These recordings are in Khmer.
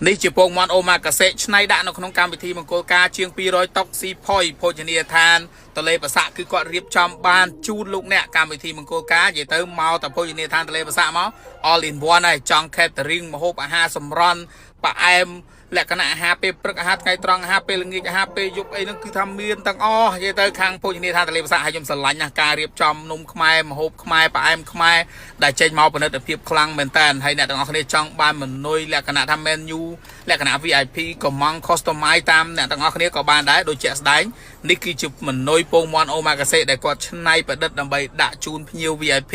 នេះជាពងមាន់អូម៉ាកាសេឆ្នៃដាក់នៅក្នុងកម្មវិធីមង្គលការជាង200តុកស៊ីផុយភោជនីយដ្ឋានទលេប្រសាក់គឺគាត់រៀបចំបានជូនលោកអ្នកកម្មវិធីមង្គលការនិយាយទៅមកតែភោជនីយដ្ឋានទលេប្រសាក់មក all in one ហើយចង់ catering ម្ហូបអាហារសម្រន់ផ្អែមលក្ខណៈអាហារពេលព្រឹកអាហារថ្ងៃត្រង់អាហារពេលល្ងាចអាហារពេលយប់អីហ្នឹងគឺថាមានទាំងអស់និយាយទៅខាងភោជនីយដ្ឋានទលេប្រសាក់ហើយខ្ញុំស្រឡាញ់ណាស់ការរៀបចំនំខ្មែរម្ហូបខ្មែរផ្អែមខ្មែរដែលចេញមកផលិតភាពខ្លាំងមែនតើហើយអ្នកទាំងអស់គ្នាចង់បានមនុយលក្ខណៈថា menu លក្ខណៈ VIP កំង customize តាមអ្នកទាំងអស់គ្នាក៏បានដែរដូចជាក់ស្ដែងនេះគឺជាមនុយពងមាន់អូម៉ាកាសេដែលគាត់ច្នៃប្រឌិតដើម្បីដាក់ជូនភ្ញៀវ VIP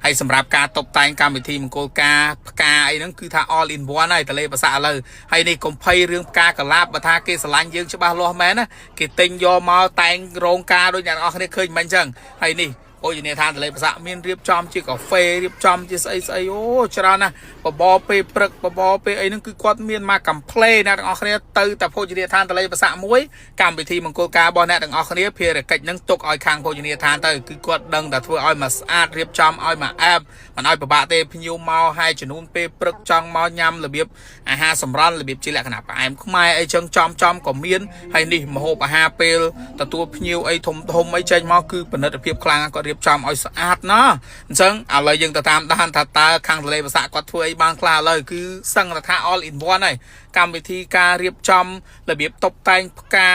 ហើយសម្រាប់ការតុបតែងកម្មវិធីមង្គលការផ្កាអីហ្នឹងគឺថា all in one ហើយតលេប្រសាឥឡូវហើយនេះកុំភ័យរឿងផ្កាកលាបបើថាគេស្រឡាញ់យើងច្បាស់លាស់មែនណាគេទិញយកមកតែងរោងការដូចអ្នកទាំងអស់គ្នាឃើញមិនអញ្ចឹងហើយនេះ អូយនីឋានទលេប្រសាក់មានរៀបចំជាកាហ្វេរៀបចំជាស្អីស្អីអូច្រើនណាស់បបរពេលព្រឹកបបរពេលអីហ្នឹងគឺគាត់មានមកកំ pl េអ្នកទាំងអស់គ្នាទៅតែភោជនីយដ្ឋានទលេប្រសាក់មួយកម្មវិធីមង្គលការរបស់អ្នកទាំងអស់គ្នាភារកិច្ចហ្នឹងទុកឲ្យខាងភោជនីយដ្ឋានទៅគឺគាត់ដឹងតែធ្វើឲ្យមកស្អាតរៀបចំឲ្យមកអែបមិនឲ្យពិបាកទេភ្ញៀវមកហើយចំនួនពេលព្រឹកចង់មកញ៉ាំរបៀបអាហារសម្រន់របៀបជាលក្ខណៈផ្អែមខ្មែរអីចឹងចំចំក៏មានហើយនេះម្ហូបអាហារពេលទទួលភ្ញៀវអីធំធំអីចេញមកគឺផលិតភាពខ្លាំងគាត់រៀបចំឲ្យស្អាតណាស់អញ្ចឹងឥឡូវយើងទៅតាមដានថាតើខាងទលេប្រសាគាត់ធ្វើអីបានខ្លះឥឡូវគឺសឹងតែថា all in one ហើយកម្មវិធីការរៀបចំរបៀបតុបតែងផ្កា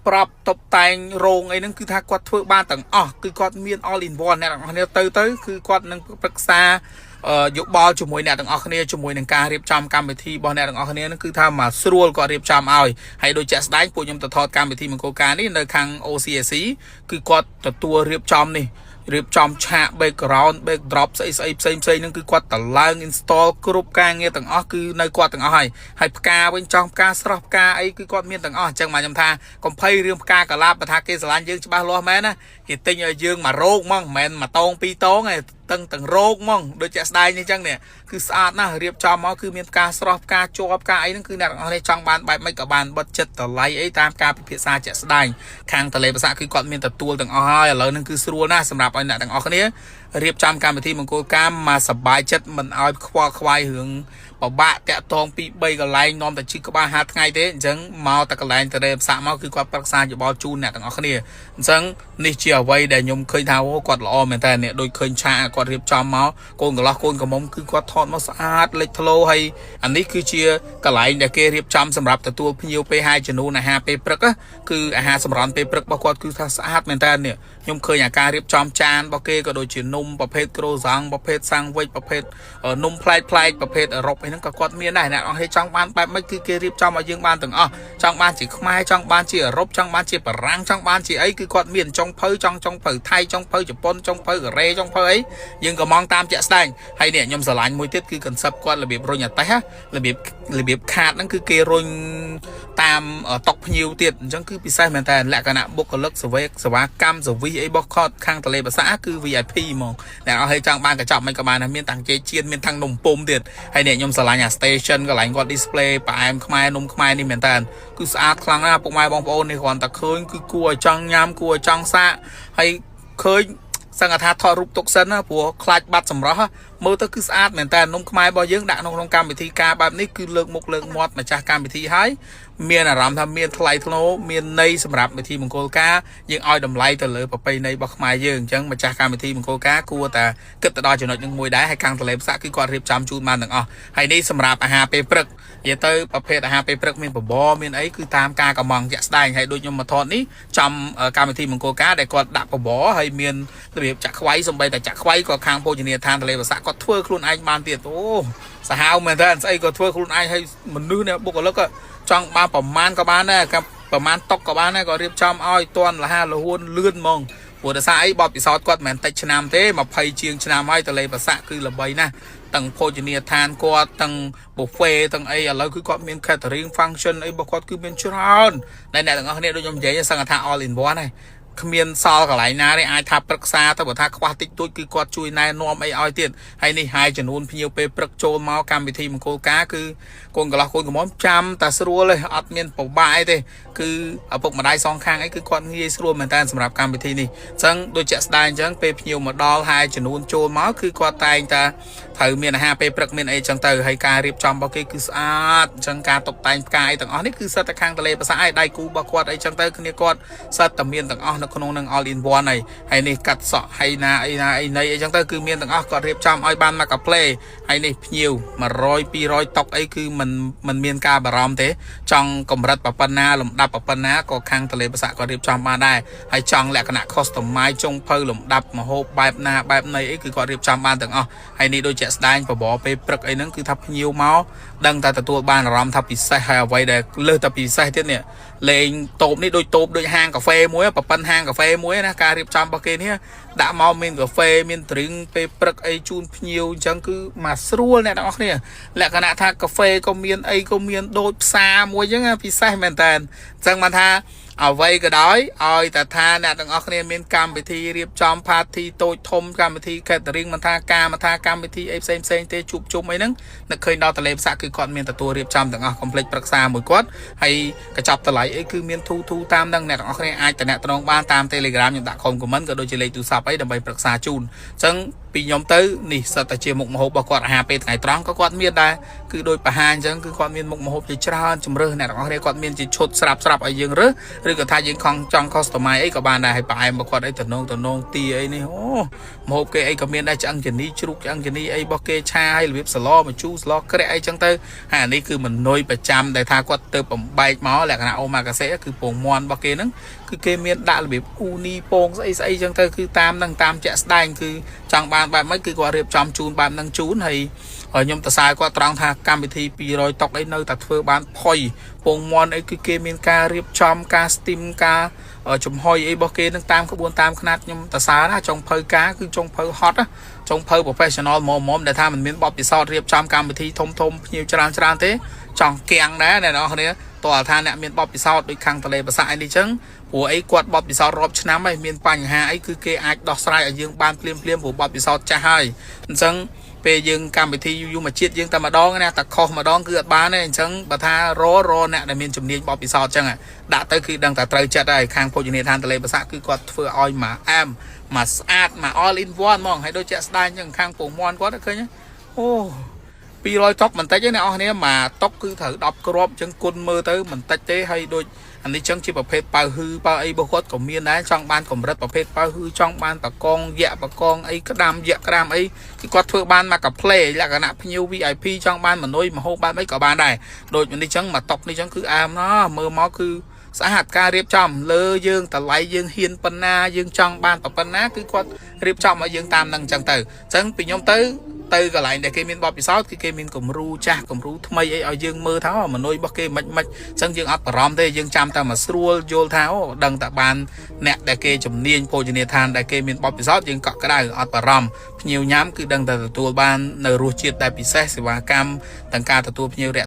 ប្រប់តុបតែងរោងអីហ្នឹងគឺថាគាត់ធ្វើបានទាំងអស់គឺគាត់មាន all in one អ្នកទាំងអស់គ្នាទៅទៅគឺគាត់នឹងប្រឹក្សាយោបល់ជាមួយអ្នកទាំងអស់គ្នាជាមួយនឹងការរៀបចំកម្មវិធីរបស់អ្នកទាំងអស់គ្នានឹងគឺថាមកស្រួលគាត់រៀបចំឲ្យហើយដូចជាក់ស្ដែងពួកខ្ញុំទៅថតកម្មវិធីមង្គលការនេះនៅខាង OCAC គឺគាត់ទទួលរៀបចំនេះរៀបចំឆាក background backdrop ស្អីស្អីផ្សេងផ្សេងហ្នឹងគឺគាត់តឡើង install គ្រប់ការងារទាំងអស់គឺនៅគាត់ទាំងអស់ហើយហើយផ្កាវិញចង់ផ្កាស្រស់ផ្កាអីគឺគាត់មានទាំងអស់អញ្ចឹងមកខ្ញុំថាកុំភ័យរឿងផ្កាកលាបបើថាគេស្រឡាញ់យើងច្បាស់លាស់មែនណាគេទិញឲ្យយើងមករោគហ្មងមិនមែនមួយតងពីរតងទេតឹងទាំងរោគហ្មងដូចជាក់ស្ដែងនេះអញ្ចឹងនេះគឺស្អាតណាស់រៀបចំមកគឺមានផ្កាស្រស់ផ្កាជាប់ផ្កាអីហ្នឹងគឺអ្នកទាំងអស់នេះចង់បានបែបម៉េចក៏បានបិទចិត្តតម្លៃអីតាមការពិភាក្សាជាក់ស្ដែងខាងតលេប្រសាគឺគាត់មានទទួលទាំងអស់ហើយឥឡូវហ្នឹងគឺស្រួលណាស់សម្រាប់ឲ្យអ្នកទាំងអស់គ្នារៀបចំកម្មវិធីមង្គលការមកសប្បាយចិត្តមិនឲ្យខ្វល់ខ្វាយរឿងពិបាកតាក់តងពី3កន្លែងនាំតែជីក្បាល5ថ្ងៃទេអញ្ចឹងមកតែកន្លែងតលេប្រសាមកគឺគាត់ប្រឹក្សាយោបល់ជូនអ្នកទាំងអស់គ្នាអញ្ចឹងនេះជាអ្វីដែលខ្ញុំឃើញថាអូគាត់ល្អមែនតើនេះដូចឃើញឆាកគាត់រៀបចំមកកូនកន្លោះកូនក្រមុំគឺគាត់ថតមកស្អាតលេចធ្លោហើយអានេះគឺជាកន្លែងដែលគេរៀបចំសម្រាប់ទទួលភ្ញៀវពេលហើយចំនួនអាហារពេលព្រឹកគឺអាហារសម្រន់ពេលព្រឹករបស់គាត់គឺថាស្អាតមែនតើនេះខ្ញុំឃើញអាការរៀបចំចានរបស់គេក៏ដូចជានំប្រភេទក្រូសង់ប្រភេទសាំងវិចប្រភេទនំប្លែកប្លែកប្រភេទអឺរ៉ុបអីហ្នឹងក៏គាត់មានដែរអ្នកអស់គេចង់បានបែបម៉េចគឺគេរៀបចំឲ្យយើងបានទាំងអស់ចង់បានជាខ្មែរចង់បានជាអឺរ៉ុបចង់បានជាបារាំងចង់បានជាអីគឺគាត់មានចុងភៅចង់ចុងភៅថៃចុងភៅជប៉ុនចុងភៅកូរ៉េចុងភៅអីយើងក៏មងតាមជាក់ស្ដែងហើយនេះខ្ញុំស្រឡាញ់មួយទៀតគឺ concept គាត់របៀបរុញអាតេះរបៀបរបៀបខាតហ្នឹងគឺគេរុញតាមតុកភ្ញៀវទៀតអញ្ចឹងគឺពិសេសមែនតើលក្ខណៈបុគ្គលិកសេវាសេវាកម្ម service អីរបស់គាត់ខាងតលេបាសាគឺ VIP ហ្មងអ្នកអស់ឲ្យចង់បានកញ្ចប់មិនក៏បានដែរមានតាំងចេជៀនមានតាំងនំពុំទៀតហើយនេះខ្ញុំស្រឡាញ់អា station កន្លែងគាត់ display ផ្អែមខ្មែរនំខ្មែរនេះមែនតើគឺស្អាតខ្លាំងណាស់ពុកម៉ែបងប្អូននេះគ្រាន់តែឃើញគឺគួរឲ្យចង់ញ៉ាំគួរឲ្យចង់សាកហើយឃើញសង្កថាថតរូបទុកសិនណាព្រោះខ្លាចបាត់សម្រស់មើលទៅគឺស្អាតមែនតើនំខ្មែររបស់យើងដាក់ក្នុងកម្មវិធីការបែបនេះគឺលើកមុខលើកមាត់ម្ចាស់កម្មវិធីហើយមានអារម្មណ៍ថាមានថ្លៃថ្នូរមានន័យសម្រាប់ពិធីមង្គលការយើងឲ្យតម្លៃទៅលើប្រពៃណីរបស់ខ្មែរយើងអញ្ចឹងម្ចាស់កម្មវិធីមង្គលការគួរតែគិតទៅដល់ចំណុចនឹងមួយដែរហើយខាងតលេផ្សាក់គឺគាត់រៀបចំជូនបានទាំងអស់ហើយនេះសម្រាប់អាហារពេលព្រឹកនិយាយទៅប្រភេទអាហារពេលព្រឹកមានបបរមានអីគឺតាមការកំងជាក់ស្ដែងហើយដូចខ្ញុំមកថតនេះចំកម្មវិធីមង្គលការដែលគាត់ដាក់បបរហើយមានរបៀបចាក់ខ្វៃសំបីតែចាក់ខ្វៃក៏ខាងភោជនីយដ្ឋានទលេប្រសាក់គាត់ធ្វើខ្លួនឯងបានទៀតអូសាហាវមែនតើស្អីក៏ធ្វើខ្លួនឯងហើយមនុស្សនេះបុគ្គលិកចង់បានប្រមាណក៏បានដែរប្រមាណតុកក៏បានដែរក៏រៀបចំឲ្យតន់លហាលហួនលឿនហ្មងព្រោះដោយសារអីបទពិសោធន៍គាត់មិនមែនតិចឆ្នាំទេ20ជាងឆ្នាំហើយតលេប្រសាក់គឺល្បីណាស់ទាំងភោជនីយដ្ឋានគាត់ទាំង buffet ទាំងអីឥឡូវគឺគាត់មាន catering function អីរបស់គាត់គឺមានច្រើនតែអ្នកទាំងអស់គ្នាដូចខ្ញុំនិយាយសឹងថា all in one ហើយ គ្មានសល់កន្លែងណាទេអាចថាប្រឹក្សាទៅបើថាខ្វះតិចតួចគឺគាត់ជួយណែនាំអីឲ្យទៀតហើយនេះហើយចំនួនភ្ញៀវពេលព្រឹកចូលមកកម្មវិធីមង្គលការគឺកូនកន្លោះកូនកំមុំចាំតែស្រួលទេអត់មានពិបាកអីទេគឺឪពុកម្ដាយសងខាងអីគឺគាត់ងាយស្រួលមែនតើសម្រាប់កម្មវិធីនេះអញ្ចឹងដូចជាក់ស្ដែងអញ្ចឹងពេលភ្ញៀវមកដល់ហើយចំនួនចូលមកគឺគាត់តែងតែត្រូវមានអាហារពេលព្រឹកមានអីចឹងទៅហើយការរៀបចំរបស់គេគឺស្អាតអញ្ចឹងការតុបតែងផ្កាអីទាំងអស់នេះគឺសិតតែខាងតលេប្រសាឯដៃគូរបស់គាត់អីចឹងទៅគ្នាគាត់សិតតែមានទាំងអស់នៅក្នុងនឹង all in one ហើយហើយនេះកាត់សក់ហើយណាអីណាអីណីអីចឹងទៅគឺមានទាំងអស់គាត់រៀបចំឲ្យបានមកកាផ្លេហើយនេះភ្ញៀវ100 200តុកអីគឺមិនមានការបារម្ភទេចង់កម្រិតប៉ុណ្ណាលំដាប់ប៉ុណ្ណាក៏ខាងតលេប្រសាគាត់រៀបចំបានដែរហើយចង់លក្ខណៈ customize ចុងភៅលំដាប់មហូបបែបណាបែបណីអីគឺគាត់រៀបចំបានទាំងអស់ហើយនេះដូចជាក់ស្ដែងបបរពេលព្រឹកអីហ្នឹងគឺថាភ្ញៀវមកដឹងតែទទួលបានអារម្មណ៍ថាពិសេសហើយអ្វីដែលលើសតែពិសេសទៀតនេះលេងតូបនេះដូចតូបដូចហាងកាហ្វេមួយប្រប៉ិនហាងកាហ្វេមួយណាការរៀបចំរបស់គេនេះដាក់មកមានកាហ្វេមាន drink ពេលព្រឹកអីជូនភ្ញៀវអញ្ចឹងគឺមកស្រួលអ្នកទាំងអស់គ្នាលក្ខណៈថាកាហ្វេក៏មានអីក៏មានដូចផ្សារមួយអញ្ចឹងពិសេសមែនតើអញ្ចឹងបានថាអ្វីក៏ដោយឲ្យតែថាអ្នកទាំងអស់គ្នាមានកម្មវិធីរៀបចំ party តូចធំកម្មវិធី catering មិនថាការមិនថាកម្មវិធីអីផ្សេងផ្សេងទេជួបជុំអីហ្នឹងនឹកឃើញដល់តលេផ្សាក់គឺគាត់មានទទួលរៀបចំទាំងអស់ complete ប្រឹក្សាមួយគាត់ហើយកញ្ចប់តម្លៃអីគឺមានធូធូតាមហ្នឹងអ្នកទាំងអស់គ្នាអាចតំណងបានតាម Telegram ខ្ញុំដាក់ comment ក៏ដូចជាលេខទូរស័ព្ទអីដើម្បីប្រឹក្សាជូនអញ្ចឹងពីខ្ញុំទៅនេះសិតតែជាមុខម្ហូបរបស់គាត់អាហារពេលថ្ងៃត្រង់ក៏គាត់មានដែរគឺដូចបង្ហាញអញ្ចឹងគឺគាត់មានមុខម្ហូបជាច្រើនជំរើសអ្នកទាំងអស់គ្នាគាត់មានជាឈុតស្រាប់ស្រាប់ឲ្យយើងរើសឬក៏ថាយើងខំចង់ customize អីក៏បានដែរហើយផ្អែមរបស់គាត់អីតំណងតំណងទីអីនេះអូម្ហូបគេអីក៏មានដែរឆ្អឹងជំនីជ្រូកឆ្អឹងជំនីអីរបស់គេឆាឲ្យរបៀបសឡមជូរសឡក្រាក់អីចឹងទៅហើយអានេះគឺមនុយប្រចាំដែលថាគាត់ទៅបំបែកមកលក្ខណៈអូម៉ាកាសេគឺពងមន់របស់គេហ្នឹងគឺគេមានដាក់របៀបអ៊ូនីពងស្អីស្អីចឹងទៅគឺតាមនឹងតាមជាក់ស្ដែងគឺចង់បានបែបម៉េចគឺគាត់រៀបចំជូនបែបហ្នឹងជូនហើយហើយខ្ញុំតសើគាត់ត្រង់ថាកម្មវិធី200តុកអីនៅតែធ្វើបានផុយពងមន់អីគឺគេមានការរៀបចំការ steam ការចំហុយអីរបស់គេនឹងតាមក្បួនតាមខ្នាតខ្ញុំតសើណាចុងភៅការគឺចុងភៅហត់ណាចុងភៅ professional ហ្មងហ្មងដែលថាมันមានបទពិសោធន៍រៀបចំកម្មវិធីធំធំភ្ញៀវច្រើនច្រើនទេចង់កៀងដែរអ្នកនរគ្នាតើថាអ្នកមានបទពិសោធន៍ដូចខាងតលេប្រសាអីនេះចឹងព្រោះអីគាត់បទពិសោធន៍រាប់ឆ្នាំហើយមានបញ្ហាអីគឺគេអាចដោះស្រាយឲ្យយើងបានភ្លាមភ្លាមព្រោះបទពិសោធន៍ចាស់ហើយអញ្ចឹងពេលយើងកម្មវិធីយូរយូរមកជាតិយើងតែម្ដងណាតែខុសម្ដងគឺអត់បានទេអញ្ចឹងបើថាររអ្នកដែលមានជំនាញបទពិសោធន៍អញ្ចឹងដាក់ទៅគឺដឹងតែត្រូវចិត្តហើយខាងភោជនីយដ្ឋានទលេប្រសាគឺគាត់ធ្វើឲ្យមកអែមមកស្អាតមក all in one ហ្មងហើយដូចជាក់ស្ដែងអញ្ចឹងខាងពងមន់គាត់ឃើញអូ200តុកបន្តិចទេអ្នកនរគ្នាមួយតុកគឺត្រូវ10គ្រាប់អញ្ចឹងគុណមើលទៅបន្តិចទេហើយដូចអានេះចឹងជាប្រភេទប៉ៅហ៊ឺប៉ៅអីរបស់គាត់ក៏មានដែរចង់បានកម្រិតប្រភេទប៉ៅហ៊ឺចង់បានតកងយៈបកងអីក្តាំយៈក្តាំអីគឺគាត់ធ្វើបានមកកាផ្លេលក្ខណៈភ្ញៀវ VIP ចង់បានមនុយមហូបបែបអីក៏បានដែរដូចនេះចឹងមួយតុកនេះចឹងគឺអែមណាស់មើលមកគឺស្អាតការរៀបចំលើយើងតម្លៃយើងហ៊ានប៉ុណ្ណាយើងចង់បានប៉ុណ្ណាគឺគាត់រៀបចំឲ្យយើងតាមនឹងចឹងទៅអញ្ចឹងពីខ្ញុំទៅទៅកន្លែងដែលគេមានបទពិសោធន៍គឺគេមានគំរូចាស់គំរូថ្មីអីឲ្យយើងមើលថាមនុយរបស់គេមិនមិនអញ្ចឹងយើងអត់បារម្ភទេយើងចាំតែមកស្រួលយល់ថាអូដឹងតែបានអ្នកដែលគេជំនាញភោជនីយដ្ឋានដែលគេមានបទពិសោធន៍យើងកក់ក្ដៅអត់បារម្ភភ្ញៀវញ៉ាំគឺដឹងតែទទួលបាននៅរសជាតិដែលពិសេសសេវាកម្មទាំងការទទួលភ្ញៀវរាក់